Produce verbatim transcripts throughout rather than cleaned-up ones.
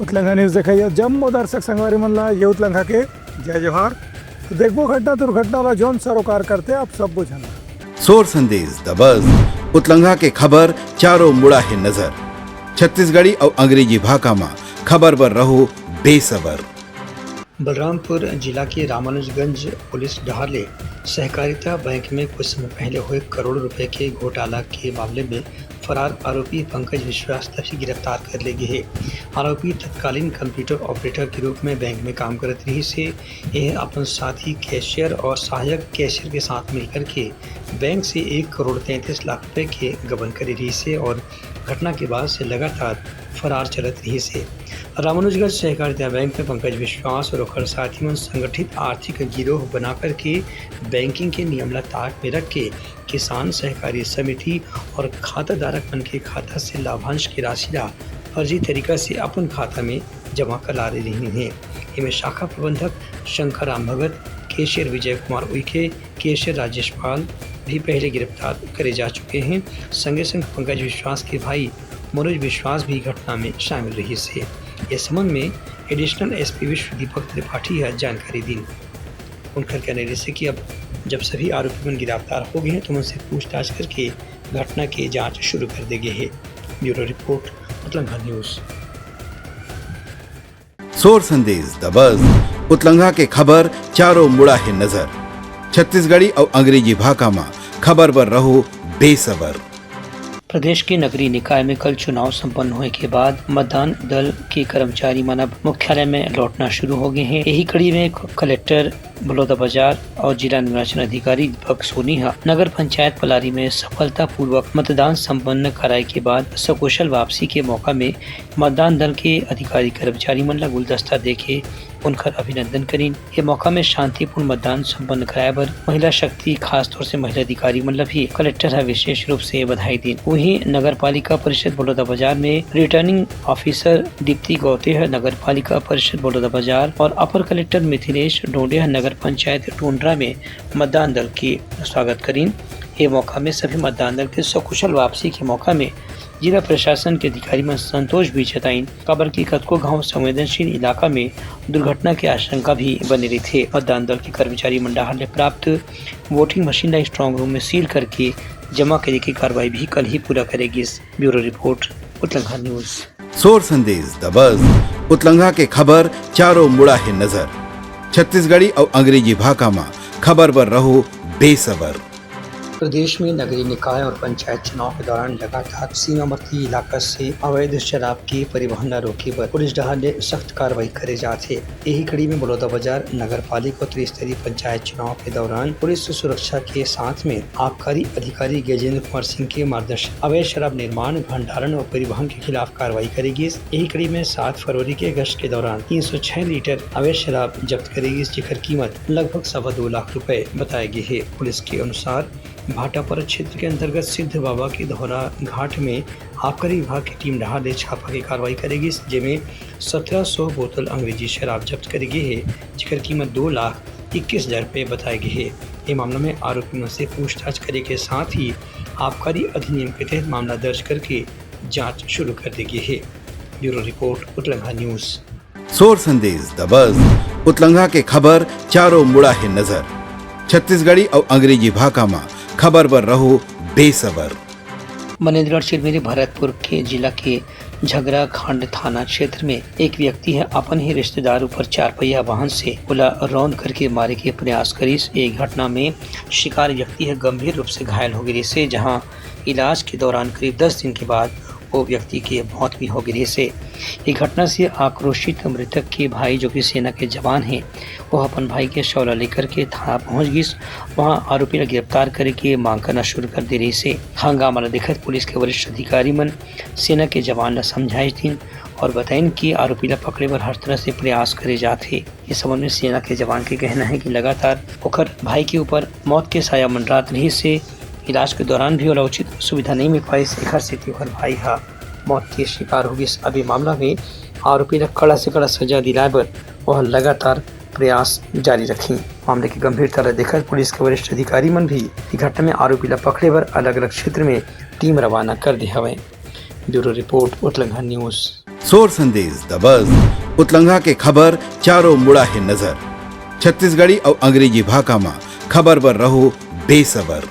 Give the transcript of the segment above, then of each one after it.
उतलंघा news देखइया जम्मो दर्शक संगवारी मन ला ये उतलंघा के जय जोहार। तो देखबो घटना दुर्घटना ला जौन सरोकार करथे आप सबो झन ला। सोर संदेश दबस उतलंघा के खबर चारों मुड़ा हे नजर। छत्तीसगढ़ी अउ अंग्रेजी भाखा म खबर बर रहो बेसबर। बलरामपुर जिला के रामानुजगंज पुलिस डहार ले सहकारिता बैंक में कुछ समय पहले हुए करोड़ रुपए के घोटाला के मामले में फरार आरोपी पंकज विश्वास तभी गिरफ्तार कर ले गे हे। आरोपी तत्कालीन कंप्यूटर ऑपरेटर के रूप में बैंक में काम करत रहिस हे। यह अपन साथी कैशियर और सहायक कैशियर के साथ मिलकर के बैंक से एक करोड़ तैंतीस लाख रुपए के गबन करे रहिस हे और घटना के बाद से लगातार फरार चलत रहिस हे। रामानुजगंज सहकारिता बैंक में पंकज विश्वास और ओकर साथी मन संगठित आर्थिक गिरोह बना करके बैंकिंग के नियम ला ताक में रख के किसान सहकारी समिति और खाता धारक मन के खाता से लाभांश की राशि ला फर्जी तरीका से अपन खाता में जमा करा रहिन हे। एमे शाखा प्रबंधक शंकर राम भगत, कैशियर विजय कुमार उइके, कैशियर राजेश पाल भी पहले गिरफ्तार करे जा चुके हैं। संगे संग पंकज विश्वास के भाई मनोज विश्वास भी घटना में शामिल रहिस हे। ए संबंध में एडिशनल एसपी विश्व दीपक त्रिपाठी ह जानकारी दीन। उनकर कहना रहिस हे कि अब जब सभी आरोपी मन गिरफ्तार हो गए हैं तो उनसे पूछताछ करके घटना के जांच शुरू कर दे गए हे। ब्यूरो रिपोर्ट, उतलंघा न्यूज। सोर संदेश दबस उतलंघा के खबर चारों मुड़ा हे नजर। छत्तीसगढ़ी अउ अंग्रेजी भाखा म खबर बर रहो बेसबर। प्रदेश के नगरीय निकाय में कल चुनाव संपन्न होए के बाद मतदान दल के कर्मचारी मन अब मुख्यालय में लौटना शुरू हो गए हैं। यही कड़ी में क-, कलेक्टर बलौदाबाजार और जिला निर्वाचन अधिकारी दीपक सोनी ह नगर पंचायत पलारी में सफलतापूर्वक मतदान संपन्न कराए के बाद सकुशल वापसी के मौका में मतदान दल के अधिकारी कर्मचारी मन ला गुलदस्ता देके उनकर अभिनंदन करिन। ये मौका में शांतिपूर्ण मतदान संपन्न कराए बर महिला शक्ति, खासतौर से महिला अधिकारी मन ला भी कलेक्टर ह विशेष रूप से बधाई दीन। वहीं नगर पालिका परिषद बलौदाबाजार में रिटर्निंग ऑफिसर दीप्ति गौते ह नगर पालिका परिषद बलौदाबाजार और अपर कलेक्टर मिथिलेश डोंडे ह नगर पंचायत टूंडरा में मतदान दल के स्वागत करिन। ये मौका में सभी मतदान दल के सकुशल वापसी के मौका में जिला प्रशासन के अधिकारी मन संतोष भी जताइन, काबर कि कतको घांव संवेदनशील इलाका में दुर्घटना के आशंका भी बने रहिथे। मतदान दल के कर्मचारी मन डहार ले प्राप्त वोटिंग मशीन ला स्ट्रांग रूम में सील करके जमा करे के कार्रवाई भी कल ही पूरा करे गिस। ब्यूरो रिपोर्ट, उतलंघा न्यूज। सोर संदेश दबस उतलंघा के खबर चारों मुड़ा हे नजर। छत्तीसगढ़ी अउ अंग्रेजी भाखा म खबर बर रहो बेसबर। प्रदेश में नगरीय निकाय और पंचायत चुनाव के दौरान लगातार सीमावर्ती इलाका से अवैध शराब के परिवहन ला रोके बर पुलिस डहार ले सख्त कार्रवाई करे जात हे। यही कड़ी में बलौदाबाजार नगर पालिका और त्रिस्तरीय पंचायत चुनाव के दौरान पुलिस सुरक्षा के साथ में आबकारी अधिकारी गजेंद्र कुमार सिंह के मार्गदर्शन अवैध शराब निर्माण, भंडारण और परिवहन के खिलाफ कार्रवाई करे गिस। यही कड़ी में सात फरवरी के गश्त के दौरान तीन सौ छह लीटर अवैध शराब जब्त करे गिस, जेकर कीमत लगभग सवा दो लाख रुपए बताए गे हे। पुलिस के अनुसार भाटापारा क्षेत्र के अंतर्गत सिद्ध बाबा के धौरा घाट में आबकारी विभाग की टीम डहार ले छापा के कार्रवाई करे गिस, जेमे सत्रह सौ बोतल अंग्रेजी शराब जब्त करे गे हे, जेकर कीमत दो लाख इक्कीस हजार रुपए बताए गे हे। ये मामला में आरोपी मन से पूछताछ करे के साथ ही आबकारी अधिनियम के तहत मामला दर्ज करके जांच शुरू कर दे गे हे। ब्यूरो रिपोर्ट, उतलंघा न्यूज। सोर संदेश दबस उतलंघा के खबर चारों मुड़ा हे नजर। छत्तीसगढ़ी अउ अंग्रेजी भाखा म खबर बर रहो बेसबर। मनेन्द्रगढ़ चिरमिरी भरतपुर के जिला के झगराखंड थाना क्षेत्र में एक व्यक्ति ह अपन ही रिश्तेदार ऊपर चारपहिया वाहन से ओला रौंद करके मारे के प्रयास करिस। ये घटना में शिकार व्यक्ति ह गंभीर रूप से घायल हो गिस हे, जहां इलाज के दौरान करीब दस दिन के बाद वो व्यक्ति के मौत भी हो गिस हे। ये घटना से आक्रोशित मृतक के भाई, जो कि सेना के जवान हे, वो अपन भाई के शव ला लेकर के थाना पहुंच गिस। वहां आरोपी ला गिरफ्तार करे के मांग करना शुरू कर दे रहिस हे। हंगामा ला देखत पुलिस के वरिष्ठ अधिकारी मन सेना के जवान ला समझाइस दिन और बताइन कि आरोपी ला पकड़े बर हर तरह से प्रयास करे जात हे। इस संबंध में सेना के जवान के कहना है कि लगातार ओकर भाई के ऊपर मौत के साया मंडरात रहिस हे। इलाज के दौरान भी ओला उचित सुविधा नहीं मिल पाइस, एखर सेती ओकर भाई ह मौत के शिकार हो गिस। अब ये मामला में आरोपी ला कड़ा से कड़ा सजा दिलाए बर वह लगातार प्रयास जारी रखी। मामले की गंभीरता ला देखत पुलिस के वरिष्ठ अधिकारी मन भी ये घटना में आरोपी ला पकड़े बर अलग-अलग क्षेत्र में टीम रवाना कर दे हवय। ब्यूरो रिपोर्ट, उतलंघा न्यूज। सोर संदेश द बस। उतलंगा के खबर चारों मुड़ा हे नजर। छत्तीसगढ़ी अउ अंग्रेजी भाखा म खबर बर रहो बेसबर।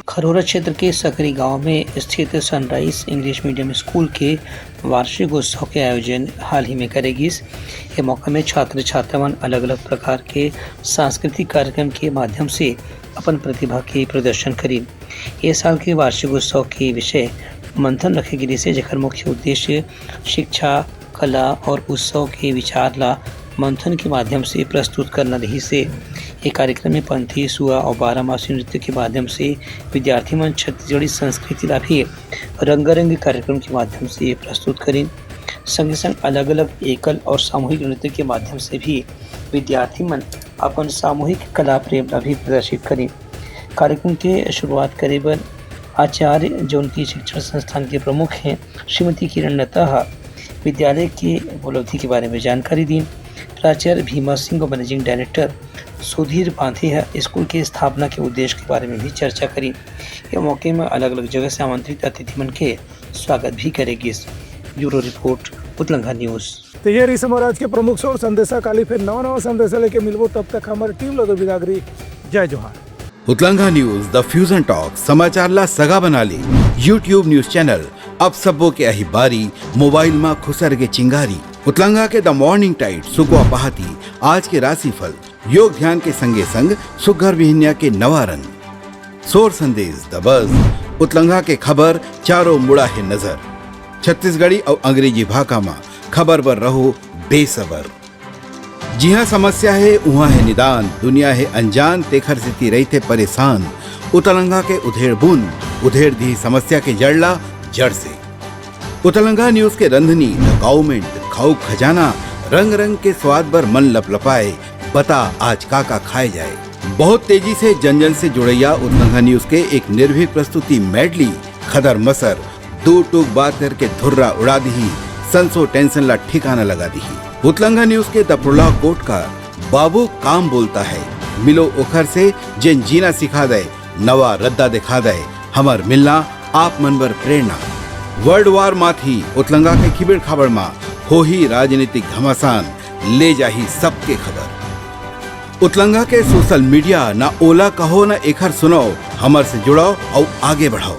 खरोरा क्षेत्र के सकरी गांव में स्थित सनराइज इंग्लिश मीडियम स्कूल के वार्षिक उत्सव के आयोजन हाल ही में करे गिस। ये मौका में छात्र छात्रा मन अलग-अलग प्रकार के सांस्कृतिक कार्यक्रम के माध्यम से अपन प्रतिभा के प्रदर्शन करिन। ये साल के वार्षिक उत्सव के विषय मंथन रखे गिस हे, जेकर मुख्य उद्देश्य शिक्षा, कला और उत्सव के विचार ला मंथन के माध्यम से प्रस्तुत करना रहिस हे। ये कार्यक्रम में पंथी, सुआ और बारामासी नृत्य के माध्यम से विद्यार्थी मन छत्तीसगढ़ी संस्कृति ला भी रंगारंग कार्यक्रम के माध्यम से प्रस्तुत करिन। संगे संग अलग-अलग एकल और सामूहिक नृत्य के माध्यम से भी विद्यार्थी मन अपन सामूहिक कला प्रेम ला भी प्रदर्शित करिन। कार्यक्रम के शुरुआत करे बर आचार्य, जोन की शिक्षण संस्थान के प्रमुख हैं, श्रीमती किरण लता ह विद्यालय के उपलब्धि के बारे में जानकारी दीन। प्राचार्य भीमा सिंह और मैनेजिंग डायरेक्टर सुधीर पांथे ह स्कूल के स्थापना के उद्देश्य के बारे में भी चर्चा करिन। ये मौके में अलग-अलग जगह से आमंत्रित अतिथि मन के स्वागत भी करे गिस। ब्यूरो रिपोर्ट, उतलंगा न्यूज। तो ये रहिस हमर आज के प्रमुख सोर संदेशा। काली फिर नवा नवा संदेशा लेके मिलबो, तब तक हमर टीम ला दो बिदागरी। जय जोहार। उतलंगा न्यूज, द फ्यूजन टॉक, समाचार ला सगा बना ले। YouTube न्यूज चैनल, अब सबो के आही बारी, मोबाइल मा खुसर के चिंगारी। उतलंगा के द मॉर्निंग टाइट, सुकवा पहाती, आज के राशिफल, योग ध्यान के संगे संग सुग्घर बिहनिया के नवा रंग। सोर संदेश द बस। उतलंगा के खबर चारों मुड़ा हे नजर। छत्तीसगढ़ी अउ अंग्रेजी भाखा मा खबर बर रहो बेसबर। जिहाँ समस्या हे, उहाँ हे निदान, दुनिया हे अनजान, तेखर सेती रहिथे परेशान। उतलंगा के उधेड़ बुन, उधेड़ दिही समस्या के जड़ ला जड़ से। उतलंगा न्यूज के रंधनी, द काउमेंट, खाऊ खजाना, रंग रंग के स्वाद बर मन लपलपाए, बता आज का का खाए जाए। बहुत तेजी से जन जन से जुड़ैया उतलंगा न्यूज के एक निर्भीक प्रस्तुति मेडली, खदर मसर, दू टूक बात करके धुर्रा उड़ा दिही, संसो टेंशन ला ठिकाना लगा दिही। उतलंगा न्यूज के द प्रोलॉग कोट का बाबू काम बोलता है, मिलो ओखर से जेन जीना सिखा दे, नवा रद्दा दिखा दे, हमर मिलना आप मन बर प्रेरणा। वर्ल्ड वार माथी उतलंगा के खिबेड़ खाबड़ मा होही राजनीतिक घमासान, ले जाही सबके खबर। उतलंगा के सोशल मीडिया, ना ओला कहो ना एखर सुनाओ, हमर से जुड़ाओ अउ आगे बढ़ाओ।